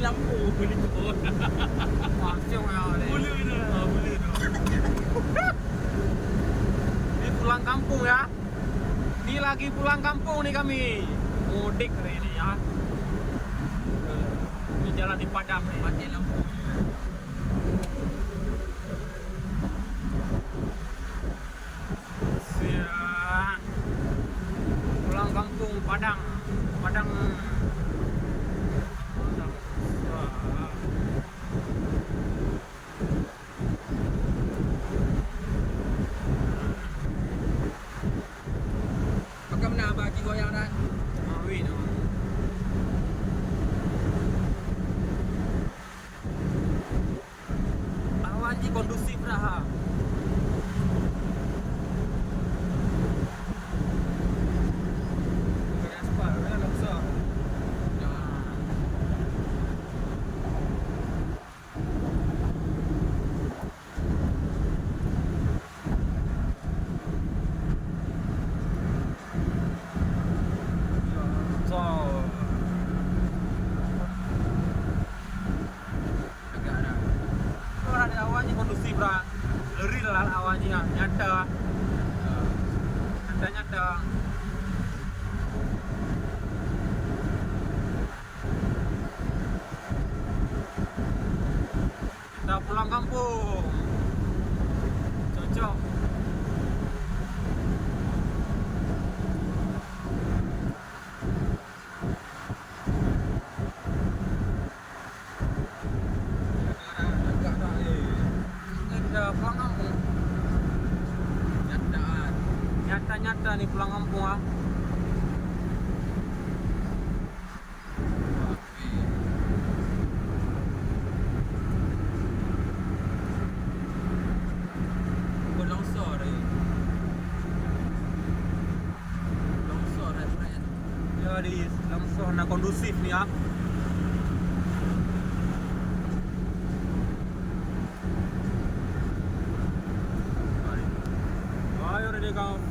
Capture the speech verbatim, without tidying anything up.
Lampu beli tu. Langsung ya. Boleh dah. Ah, boleh dah. Ni pulang kampung ya. Ni lagi pulang kampung ni kami. Mudik hari ini ya. Ni jalan di Padang ni. Mati lampu. Siap. Pulang kampung Padang. Padang. Padang. Siap. Bagaimana bagi goyang dah? Mawin. Awan jih kondusif dah, ha. Bukan aspal, kan, longsor. Nah. Longsor. Agak dah. Orang di awan ni kondusif lah. Real lah awan ni lah. Nyata. Nyata-nyata. Kita pulang kampung. Cocok. Kita pulang kampung. Nyataan. Nyata-nyata ni pulang kampung ah. Bukan longsor tadi. Longsor, eh, friend. Ya, di longsor na kondusif ni ah. Ayo, ready, go.